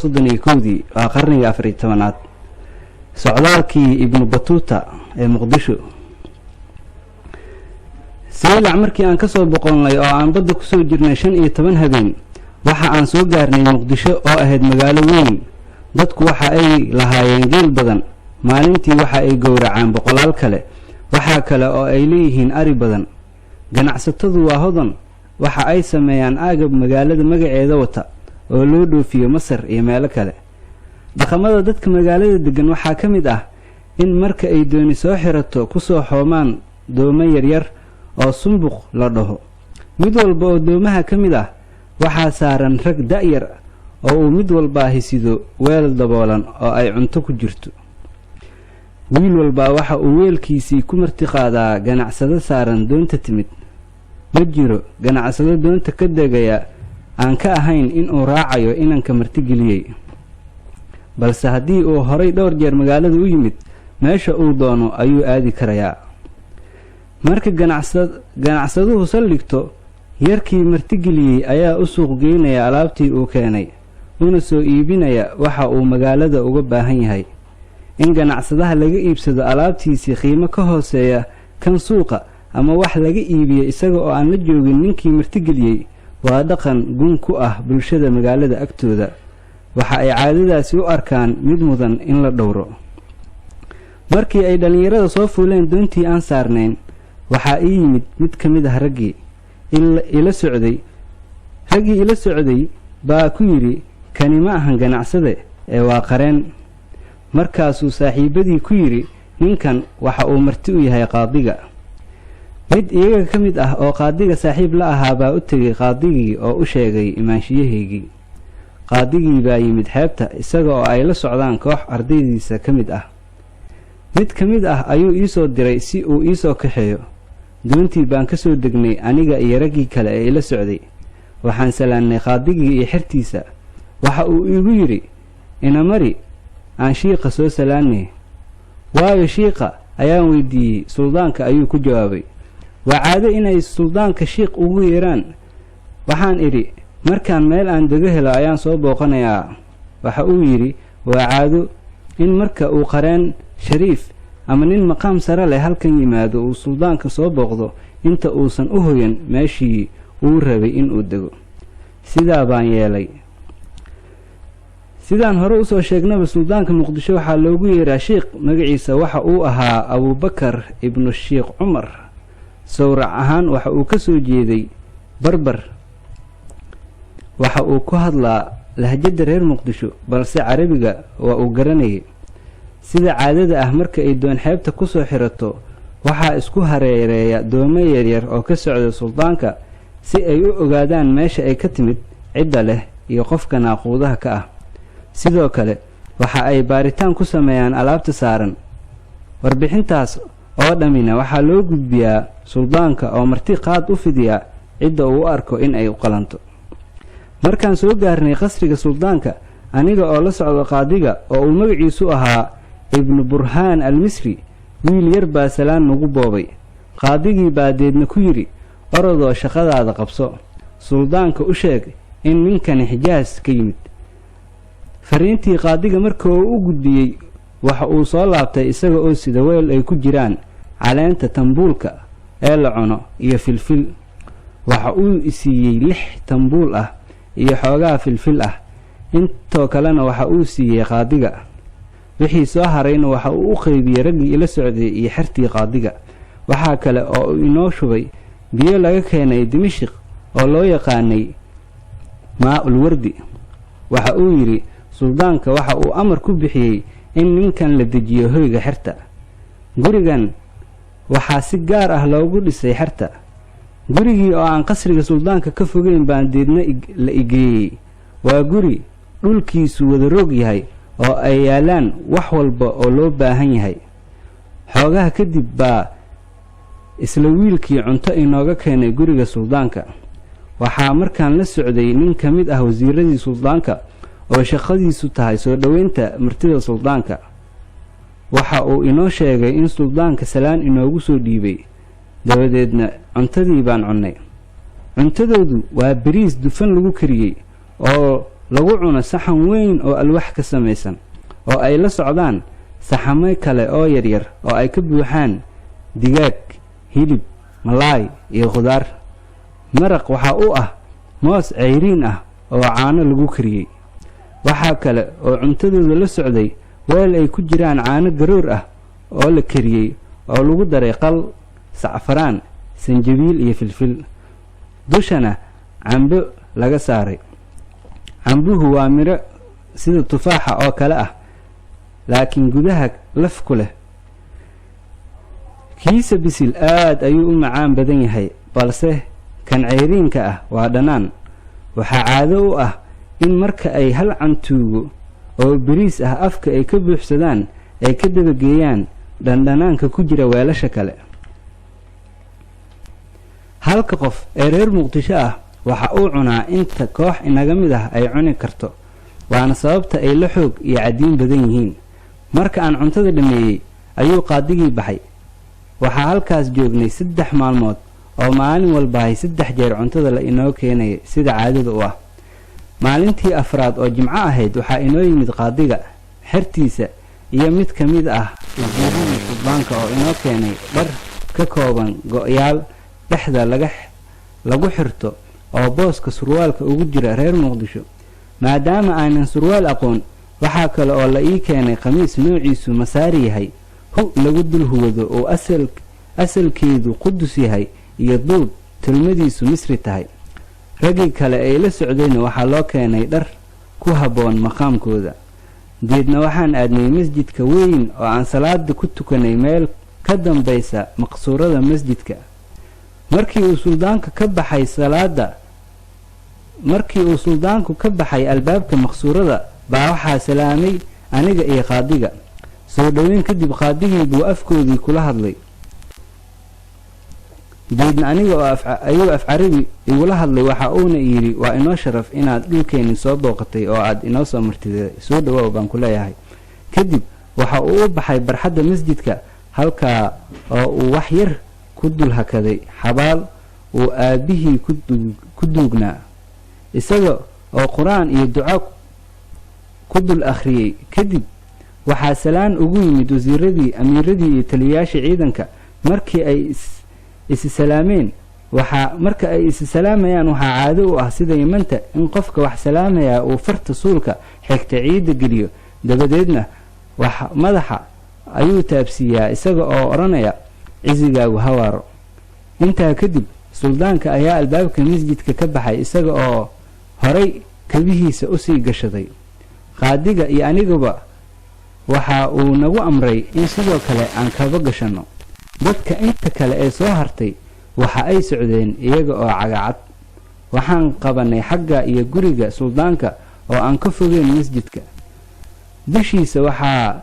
1431-dii, waa qarniga 14aad. Socdaalkii Ibnu Batuuta ee Muqdisho. Saylac markii aan kasoo boqolnay oo aan badda kusoo jirnay 15 habeen, waxa aan soo gaarnay Muqdisho oo ahayd magaalo weyn. Dadku waxa ay lahaayeen geel badan. Maalintii waxa ay gowracaan boqolaal kale. Waxaa kale oo ay leeyihiin ari badan. Ganacsatadu waa hodan. Waxa ay sameeyaan aagab magaalada magaceeda wata oo loo dhoofiyo Masar iyo meelo kale. Dhaqamada dadka magaalada degan waxaa ka mid ah in marka ay dooni soo xirato kusoo xoomaan doomo yaryar oo sumbuq la dhaho. Mid walba oo doomaha ka mid ah waxaa saaran rag da'yar oo uu mid walbaa hisido weel daboolan oo ay cunto ku jirto. Wiil walbaa waxa uu weelkiisii ku martiqaadaa ganacsado saaran doonta timid. Ma jiro ganacsado doonta ka degaya aan ka ahayn inuu raacayo inanka martigeliyey, balse haddii uu horay dhowr jeer magaalada u yimid, meesha uu doono ayuu aadi karayaa. Marka ganacsaduhu saldhigto, yarkii martigeliyey ayaa u suuq geynaya alaabtii uu keenay, una soo iibinaya waxa uu magaalada uga baahan yahay. In ganacsadaha laga iibsado alaabtiisii qiimo ka hooseeya kan suuqa ama wax laga iibiyo isaga oo aan la joogin ninkii martigeliyey waa dhaqan gun ku ah bulshada magaalada agtooda. Waxa ay caadadaasi u arkaan mid mudan in la dhowro. Markii ay dhallinyarada soo fuuleen doontii aan saarnayn, waxaa ii yimid mid ka mid ah raggii ila socday. Raggii ila socday baa ku yidhi, "Kani ma ahan ganacsade ee waa qareen." Markaasuu saaxiibadii ku yidhi, "Ninkan waxa uu marti u yahay qaadiga." Mid iyaga ka mid ah oo qaadiga saaxiib la ahaa baa u tegey qaadigii oo u sheegay imaanshiyahaygii. Qaadigii baa yimid xeebta isaga oo ay la socdaan koox ardaydiisa ka mid ah. Mid ka mid ah ayuu iisoo diray si uu iisoo kaxeeyo. Doontii baan ka soo degnay, aniga iyo raggii kale ee ila socday. Waxaan salaannay qaadigii iyo xertiisa. Waxa uu iigu yidhi, "Inamari aan shiiqa soo salaanay." "Waayo shiiqa?" ayaan weydiiyey. "Suldaanka," ayuu ku jawaabay. "Waa caado inay suldaanka shiiq ugu yeeraan." Waxaan idhi, "Markaan meel aan dego helo ayaan soo booqanayaa." Waxa uu yidhi, "Waa caado in marka uu qareen shariif ama nin maqaam sare leh halkan yimaado uu suldaanka soo booqdo inta uusan u hoyan meeshii uu rabay inuu dego." Sidaa baan yeelay. Sidaan hore usoo sheegnaba, suldaanka Muqdisho waxaa loogu yeeraa shiikh. Magaciisa waxa uu ahaa Abuubakar Ibnu Shiikh Cumar. Sawrac ahaan waxa uu ka soo jeeday Barbar. Waxa uu ku hadlaa lahjadda reer Muqdisho, balse Carabiga waa uu garanayay. Sida caadada ah, marka ay doon xeebta kusoo xirato, waxaa isku hareereeya doomo yaryar oo ka socda suldaanka si ay u ogaadaan meesha ay ka timid, cidda leh iyo qofka naaquudaha ka ah. Sidoo kale waxa ay baaritaan ku sameeyaan alaabta saaran. Warbixintaas oo dhammina waxaa loo gudbiyaa suldaanka oo marti qaad u fidiya cidda uu u arko in ay u qalanto. Markaan soo gaarnay qasriga suldaanka, aniga oo la socdo qaadiga oo uu magaciisu ahaa Ibnu Burhaan Almisri, wiil yar baa salaan nagu boobay. Qaadigii baa deedna ku yidhi, "Orodoo shaqadaada qabso. Suldaanka u sheeg in ninkani Xijaas ka yimid." Fariintii qaadiga marka uu u gudbiyey, waxa uu soo laabtay isaga oo sida weel ay ku jiraan caleenta tambuulka ee la cuno iyo filfil. Waxa uu isiiyey 6 tambuul ah iyo xoogaa filfil ah. Intoo kalena waxa uu siiyey qaadiga. Wixii soo harayna waxa uu u qaybiyey raggii ila socday iyo xertii qaadiga. Waxaa kale oo uu inoo shubay biyo laga keenay Dimashiq oo loo yaqaanay maa-ul wardi. Waxa uu yidhi, "Suldaanka waxa uu amar ku bixiyey in ninkan la dejiyo hoyga xerta." Gurigan waxaa si gaar ah loogu dhisay xerta. Gurigii oo aan qasriga suldaanka ka fogeyn baan deedna la igeeyey. Waa guri dhulkiisu wada roog yahay oo ay yaalaan wax walba oo loo baahan yahay. Xoogaha kadib baa isla wiilkii cunto inooga keenay guriga suldaanka. Waxaa markaan la socday nin ka mid ah wasiiradii suldaanka oo shaqadiisu tahay soo dhoweynta martida suldaanka. Waxa uu inoo sheegay in suldaanka salaan inoogu soo dhiibay. Dabadeedna cuntadii baan cunnay. Cuntadoodu waa bariis dufan lagu kariyey oo Lagu cuno saxan weyn oo alwax ka samaysan oo ay la socdaan saxamo kale oo yaryar oo ay ka buuxaan digaag, hilib, malaay iyo khudaar. Maraq waxaa u ah moos ceyriin ah oo caano lagu kariyey. Waxaa kale oo cuntadooda la socday weel ay ku jiraan caano garoor ah oo la kariyey oo lagu daray qal, sacfaraan, sanjabiil iyo filfil, dushana cambo laga saaray. Cambuhu waa midho sida tufaaxa oo kale ah, laakiin gudaha laf ku leh. Kiisa bisil aad ayuu u macaan badan yahay, balse kan ceyriinka ah waa dhanaan. Waxaa caado u ah in marka ay hal cantuugo oo bariis ah afka ay ka buuxsadaan, ay ka dabageeyaan dhandhanaanka ku jira weelasha kale. Halka qof ee reer Muqdisho ah waxa uu cunaa inta koox inaga mid ah ay cuni karto, waana sababta ay la xoog iyo cadiin badan yihiin. Marka aan cuntada dhammeeyey ayuu qaadigii baxay. Waxaa halkaas joognay 3 maalmood oo maalin walbahay 3 jeer cuntada la inoo keenaya, sida caadada u ah. Maalintii afraad oo Jimco ahayd waxaa inoo yimid qaadiga, xertiisa iyo mid ka mid ah wasiiradii suldaanka oo inoo keenay dhar ka kooban go'yaal dhexda lagu xirto oo booska surwaalka ugu jira reer Muqdisho, maadaama aanan surwaal aqoon. Waxaa kale oo la ii keenay khamiis noociisu Masaari yahay, hu lagu dul huwado oo asalkeedu Qudus yahay, iyo duub tilmadiisu Misri tahay. Raggii kale ay la socdayna waxaa loo keenay dhar ku habboon maqaamkooda. Deedna waxaan aadnay masjidka weyn oo aan salaada ku tukanay meel ka dambaysa maqsuurada masjidka. Markii uu suldaanka ka baxay salaada, markii uu suldaanku ka baxay albaabka maqsuurada, baa waxaa salaamay aniga iyo qaadiga. Soo dhoweyn kadib, qaadigii buu afkoodii kula hadlay. Deedna aniga oo ayuu af Carabi igula hadlay. Waxa uuna yidhi: "Waa inoo sharaf inaad dhulkeenni soo booqatay oo aad inoo soo martiday. Soo dhawaaw baan ku leeyahay." Kadib waxa uu u baxay barxadda masjidka, halkaa oo uu wax yar ku dul hakaday xabaal uu aabbihii ku duugnaa, isaga oo Qur-aan iyo duco ku dul akhriyey. Kadib waxaa salaan ugu yimid wasiiradii, amiiradii iyo taliyayaashii ciidanka. Markii ay isi salaameen, waxaa marka ay isi salaamayaan waxaa caado u ah sida Yamanta in qofka wax salaamayaa uu farta suulka xigta ciidda geliyo, dabadeedna wax madaxa ayuu taabsiiyaa isaga oo odhanaya: "Cisigaagu hawaaro." Intaa kadib suldaanka ayaa albaabka masjidka ka baxay isaga oo horay kabihiisa usii gashaday. Qaadiga iyo aniguba waxa uu nagu amray in sidoo kale aan kaba gashanno. Dadka inta kale ee soo hartay waxa ay socdeen iyaga oo cagacad. Waxaan qabanay xagga iyo guriga suldaanka oo aan ka fogeyn masjidka. Dushiisa waxaa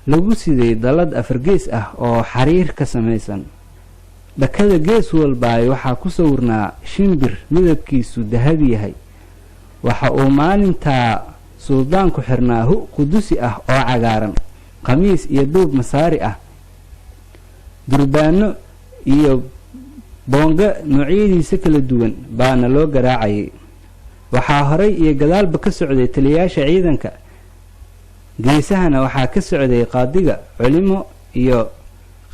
lagu siday dallad afargees ah oo xariir ka samaysan. Dhakada gees walbaay waxaa ku sawirnaa shimbir midabkiisu dahabi yahay. Waxa uu maalintaa suldaanku xirnaa hu Qudusi ah oo cagaaran, khamiis iyo duub Masaari ah. Durbaano iyo boongo noocyadiisa kala duwan baana loo garaacayay. Waxaa horay iyo gadaalba ka socday taliyayaasha ciidanka, geesahana waxaa ka socday qaadiga, culimo iyo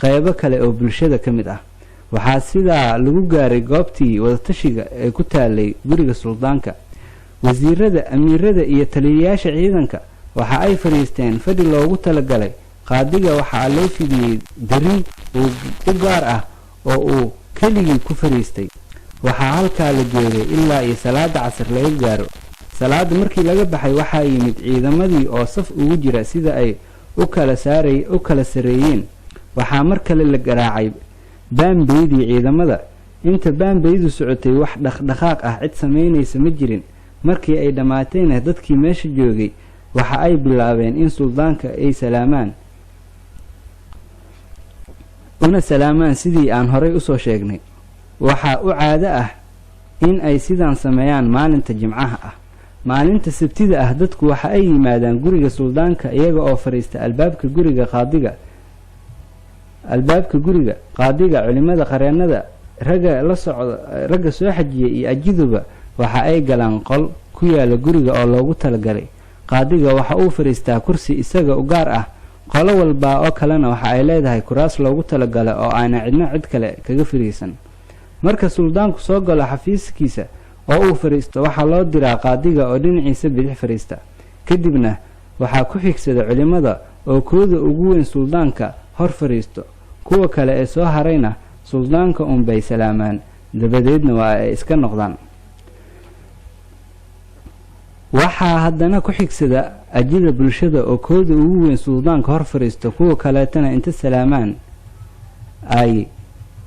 qeybo kale oo bulshada ka mid ah. Waxaa sidaa lagu gaaray goobtii wadatashiga ee ku taalay guriga suldaanka. Wasiirada, amiirada iyo taliyayaasha ciidanka waxa ay fadhiisteen fadhi loogu talagalay. Qaadiga waxaa loo fidiyey darin uu u gaar ah oo uu keligii ku fadhiistay. Waxaa halkaa la joogay ilaa iyo salaada casar laga gaaro. Salaada markii laga baxay, waxaa yimid ciidamadii oo saf ugu jira sida ay u kala sareeyeen. Waxaa mar kale la garaacay baambeydii ciidamada. Inta baambeydu socotay, wax dhaqdhaqaaq ah cid samaynaysa ma jirin. Markii ay dhammaatayna, dadkii meesha joogay waxa ay bilaabeen in suldaanka ay salaamaan, una salaamaan sidii aan horay usoo sheegnay. Waxaa u caado ah in ay sidaan sameeyaan maalinta Jimcaha ah. Maalinta Sabtida ah dadku waxa ay yimaadaan guriga suldaanka iyaga oo fadhiista albaabka guriga qaadiga. Albaabka guriga qaadiga, culimada, qareennada, ragga la socda, ragga soo xajiyay iyo ajiduba waxa ay galaan qol. ku yaala guriga oo loogu talagalay. Qaadiga waxa uu fadhiistaa kursi isaga u gaar ah. Qolo walba oo kalena waxa ay leedahay kuraas loogu talagalay oo aana cidna cid kale kaga fadhiisan. Marka suldaanku soo galo xafiiskiisa oo uu fadhiisto, waxaa loo diraa qaadiga oo dhinaciisa bidix fadhiista. Kadibna waxaa ku xigsada culimmada oo kooda ugu weyn suldaanka hor fadhiisto. Kuwa kale ee soo harayna suldaanka unbay salaamaan, dabadeedna waa ay iska noqdaan. Waxaa haddana ku xigsada ajida bulshada oo kooda ugu weyn suldaanka hor fadhiisto, kuwa kaleetana inta salaamaan ay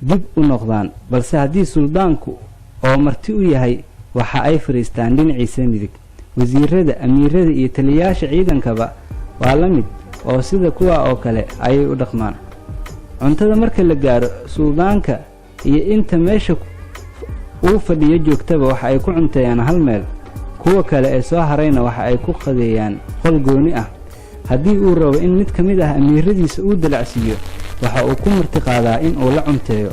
dib u noqdaan. Balse haddii suldaanku oo marti u yahay, waxa ay fadhiistaan dhinaciisa midig. Wasiirada, amiirada iyo taliyayaasha ciidankaba waa la mid oo sida kuwa oo kale ayay u dhaqmaan. Cuntada marka la gaaro, suldaanka iyo inta meesha uu fadhiyo joogtaba waxa ay ku cunteeyaan hal meel. Kuwa kale ee soo harayna waxa ay ku qadeeyaan qol gooni ah. Haddii uu rabo in mid ka mid ah amiiradiisa uu dalacsiiyo, waxa uu ku martiqaadaa in uu la cunteeyo.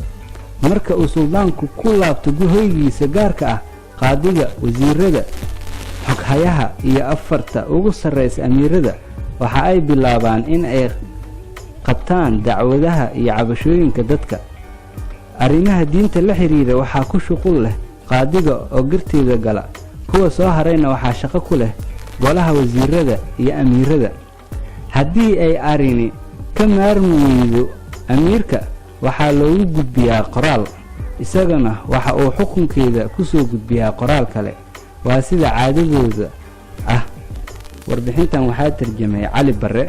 Marka uu suldaanku ku laabto hoygiisa gaarka ah, qaadiga, wasiirada, xoghayaha iyo afarta ugu sarraysa amiirada waxa ay bilaabaan in ay qabtaan dacwadaha iyo cabashooyinka dadka. Arrimaha diinta la xiriira waxaa ku shuqul leh qaadiga oo garteeda gala. Kuwa soo harayna waxaa shaqo ku leh golaha wasiirada iyo amiirada. Haddii ay arrini ka maarmi weydo amiirka, waxaa loogu gudbiyaa qoraal, isagana waxa uu xukunkeeda ku soo gudbiyaa qoraal kale. Waa sida caadadooda ah. Warbixintan waxaa tarjamay Cali Barre.